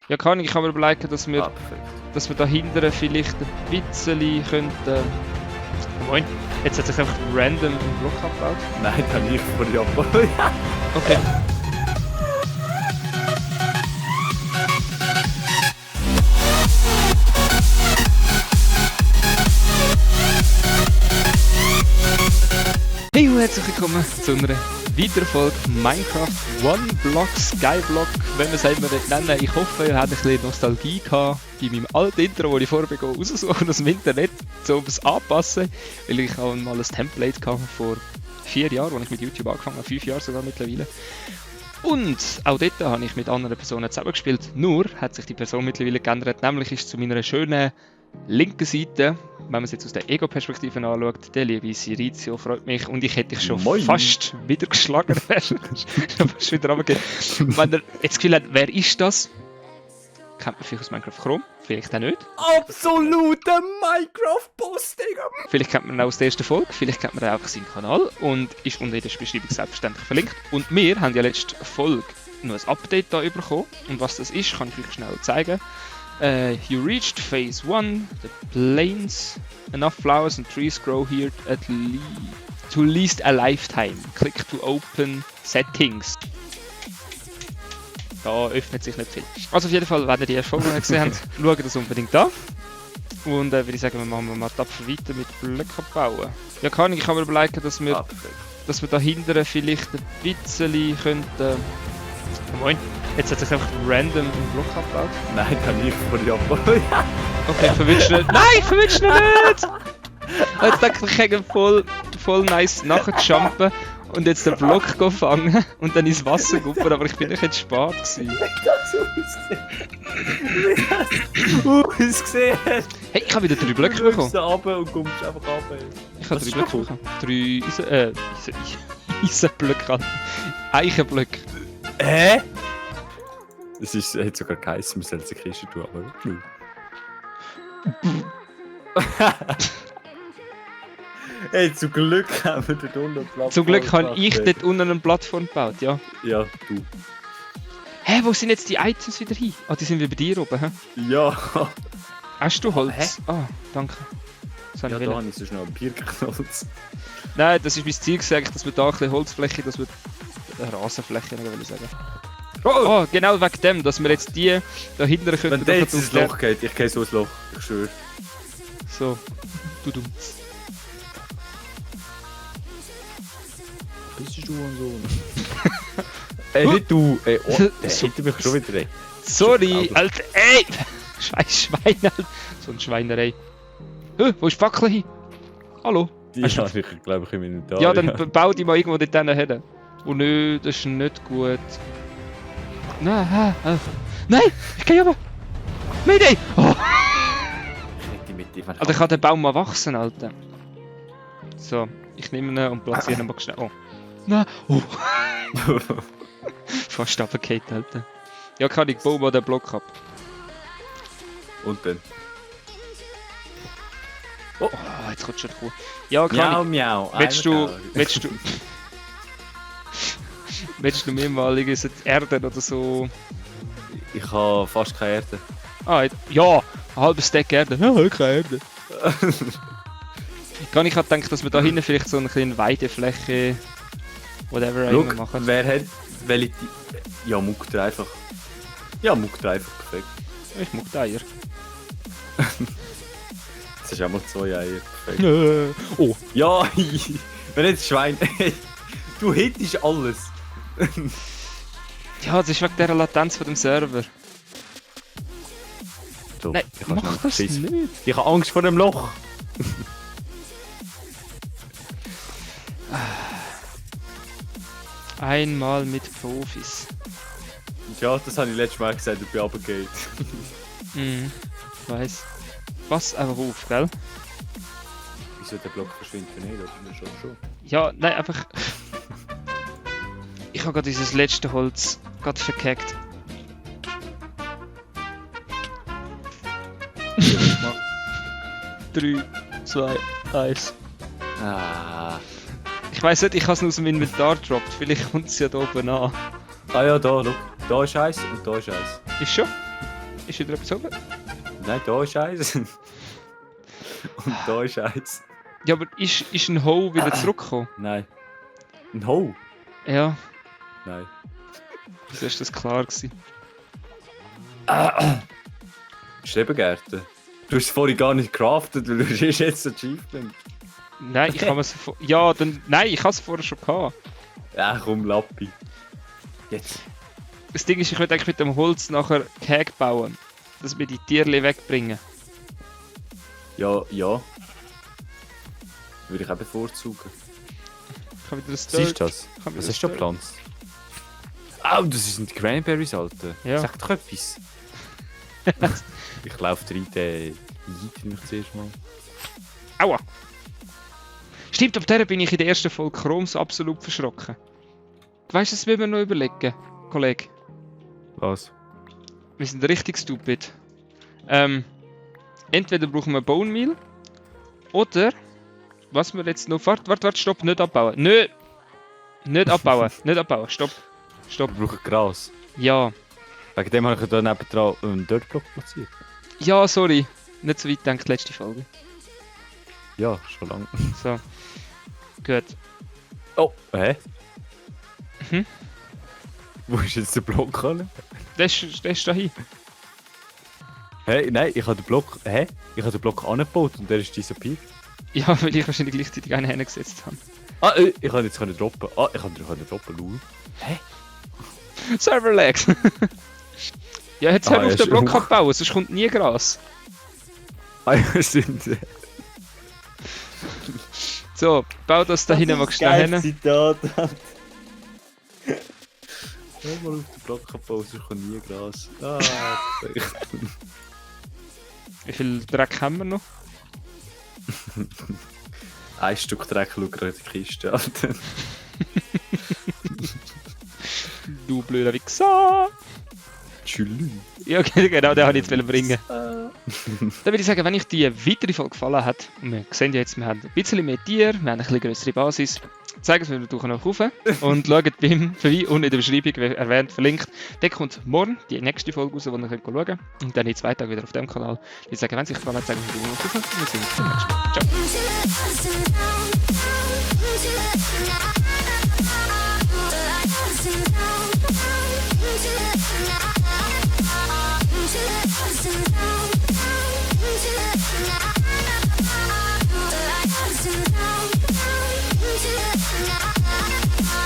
Ja, kann ich kann mir überlegen, dass wir, perfekt. dass wir da hinten vielleicht ein bisschen könnten. Moin, jetzt hat sich einfach random ein Block abgebaut. Nein, dann nicht vor dir abbauen. Okay. Hey und herzlich willkommen zu einer weiteren Folge Minecraft One Block Skyblock, wenn man es einmal nennen. Ich hoffe, ihr habt ein bisschen Nostalgie gehabt bei meinem alten Intro, das ich vorher raussuchen aus dem Internet, um es anzupassen, weil ich auch mal ein Template hatte vor 4 Jahren, als ich mit YouTube angefangen habe, 5 Jahre sogar mittlerweile. Und auch dort habe ich mit anderen Personen zusammengespielt, nur hat sich die Person mittlerweile geändert, nämlich ist zu meiner schönen linken Seite, wenn man es jetzt aus der Ego-Perspektive anschaut, der liebe Sirizio freut mich und ich hätte dich schon fast wieder geschlagen. Fast wieder runtergehen. Wenn ihr jetzt das Gefühl habt, wer ist das? Kennt man vielleicht aus Minecraft Chrome, vielleicht auch nicht. Absoluter Minecraft-Boss, Digga! Vielleicht kennt man ihn auch aus der ersten Folge, vielleicht kennt man auch einfach seinen Kanal und ist unten in der Beschreibung selbstverständlich verlinkt. Und wir haben ja letzte Folge noch ein Update da bekommen und was das ist, kann ich euch schnell zeigen. You reached phase 1, the plains, enough flowers and trees grow here to least a lifetime. Click to open settings. Da öffnet sich nicht viel. Also auf jeden Fall, wenn ihr die erste Folge gesehen habt, schaut das unbedingt an. Und würde ich sagen, wir machen mal tapfer weiter mit Blöcken abbauen. Ja, kann ich mir überlegen, dass wir da hinten vielleicht ein bisschen könnten. Moin, jetzt hat sich einfach random ein Block abgebaut. Nein, dann nicht vor dir abbauen. Okay, verwünscht nicht. Nein, verwünscht nicht! Jetzt denke ich, ich voll nice nachjumpen und jetzt den Block fangen und dann ins Wasser guppen, aber ich bin nicht jetzt spät gewesen. Wie das gesehen hast. Hey, ich habe wieder 3 Blöcke bekommen. Du runter und kommst einfach runter. Ich habe 3 Blöcke bekommen. 3 Eisenblöcke. Eichenblöcke. Hä? Es hat sogar geheißen, wir sollen eine Kiste tun, aber nö. Hey, zum Glück haben wir dort unten eine Plattform. Zum Glück habe ich dort unten eine Plattform gebaut, ja. Ja, du. Hä, wo sind jetzt die Items wieder hin? Ah, die sind wieder bei dir oben, hä? Ja. Hast du Holz? Ah, danke. Ja, da habe ich so schnell ein Birkenholz. Nein, das ist mein Ziel gesagt, dass wir da ein bisschen Holzfläche, dass wir eine Rasenfläche, will ich sagen. Oh, genau wegen dem, dass wir jetzt die da hinten können. Wenn der jetzt ins Loch geht, ich gehe so ins Loch, ich schwöre. So, du. Bist du und so? Ey, nicht du! Ey, oh, der hätte mich schon wieder ey. Sorry, Alter, ey! Scheiß Schwein, Alter. So ein Schweinerei. Wo ist die Fackel hin? Hallo? Die habe ich, glaube ich, im Inventar. Ja, dann bau die mal irgendwo dort hin. Oh nö, das ist nicht gut. Nein, nein, ich gehe aber. Mayday! Oh. Also ich kann den Baum mal wachsen, Alter. So, ich nehme ihn und platziere ihn mal schnell. Oh. Nein, oh. Fast runtergefallen, Alter. Ja, kann ich bauen mal den Block ab. Und dann? Oh, jetzt kommt schon die Kuh. Ja, kann miau, miau. Willst du mir mal irgendwie Erde oder so? Ich habe fast keine Erde. Ah, ja, ein halbes Stack Erde. Ja, keine Erde. Ich habe gedacht, dass wir da hinten vielleicht so eine kleine Weidefläche, whatever, Look, machen. Wer hat welche... Ja, muckt er einfach. Ja, muckt er einfach perfekt. Ich muck die Eier. Das ist auch mal 2 Eier. Perfekt. Oh. Ja, wenn jetzt Schwein... Du hättest alles. Ja, das ist wegen dieser Latenz von dem Server. So, Nein, mach das nicht. Ich habe Angst vor dem Loch. Einmal mit Profis. Ja, das habe ich letztes Mal gesagt, ob ich runtergehe. Weiss. Pass einfach auf, gell? Wieso der Block verschwindet nicht, oder schon? Ja, nein, einfach... Ich habe gerade dieses letzte Holz gerade verkackt. 3, 2, 1. Ah. Ich weiss nicht, ich habe es aus dem Inventar gedroppt. Vielleicht kommt es ja da oben an. Ah ja, da, schau. Da ist eins und da ist eins. Ist schon? Ist wieder etwas oben? Nein, da ist eins. Und da ist eins. Ja, aber ist ein Ho wieder zurückgekommen? Nein. Ein Ho? Ja, Nein. wieso ist das klar gewesen? Schrebengärten. Du hast es vorhin gar nicht craftet, weil du hast jetzt so Achievement. Nein, ich habe es... Ja, dann... Nein, ich habe es vorher schon gehabt. Ja, komm, Lappi. Jetzt. Das Ding ist, ich würde eigentlich mit dem Holz nachher Gehege bauen. Dass wir die Tierchen wegbringen. Ja, ja. Würde ich auch bevorzugen. Ich habe wieder das Siehst du das? Ich habe Was wieder hast du da das gepflanzt? Ah, das sind die Cranberries, Alter. Ja. Sag doch etwas. Ich laufe rein, den Jeet mich zuerst mal. Aua! Stimmt, ab der bin ich in der ersten Folge Chroms absolut verschrocken. Du weißt, das müssen wir noch überlegen, Kollege. Was? Wir sind richtig stupid. Entweder brauchen wir Bone Meal oder was wir jetzt noch... Warte, stopp, nicht abbauen. Nö! Nicht abbauen, nicht abbauen, stopp. Stopp. Wir brauchen Gras. Ja. Wegen dem habe ich da nebendran einen Dirtblock platziert. Ja, sorry. Nicht so weit gedacht, letzte Folge. Ja, schon lange. So. Gut. Oh, hä? Mhm. Wo ist jetzt der Block an? Der ist da hin. Hä? Nein, ich habe den Block... Hä? Ich habe den Block angebaut und der ist disappeared. Ja, weil ich wahrscheinlich gleichzeitig einen hingesetzt habe. Ah, ich kann jetzt droppen. Ah, ich kann droppen, lol. Hä? Server Lags! Ja, jetzt hör Ah, auf ja, den Block schon. abbauen, sonst kommt nie Gras. Ah, ja, stimmt. So, bau das da hinten mal schnell hin. Zitat. Hör mal auf den Block abbauen, sonst kommt nie Gras. Ah, Wie viel Dreck haben wir noch? ein Stück Dreck, schau gerade in die Kiste, Alter. Du blöder Wichser! Tschüss. Ja, okay, genau, den wollte ich jetzt bringen. Dann würde ich sagen, wenn euch die weitere Folge gefallen hat, und wir sehen ja jetzt, wir haben ein bisschen mehr Tiere, wir haben eine bisschen größere Basis, zeigen es mir noch rauf und schaut beim vorbei und in der Beschreibung, wie erwähnt, verlinkt. Dann kommt morgen die nächste Folge raus, wo ihr könnt schauen könnt. Und dann in 2 Tagen wieder auf dem Kanal. Ich würde sagen, wenn es euch gefallen hat, sagen wir noch rauf und wir sehen uns beim nächsten Mal. Ciao!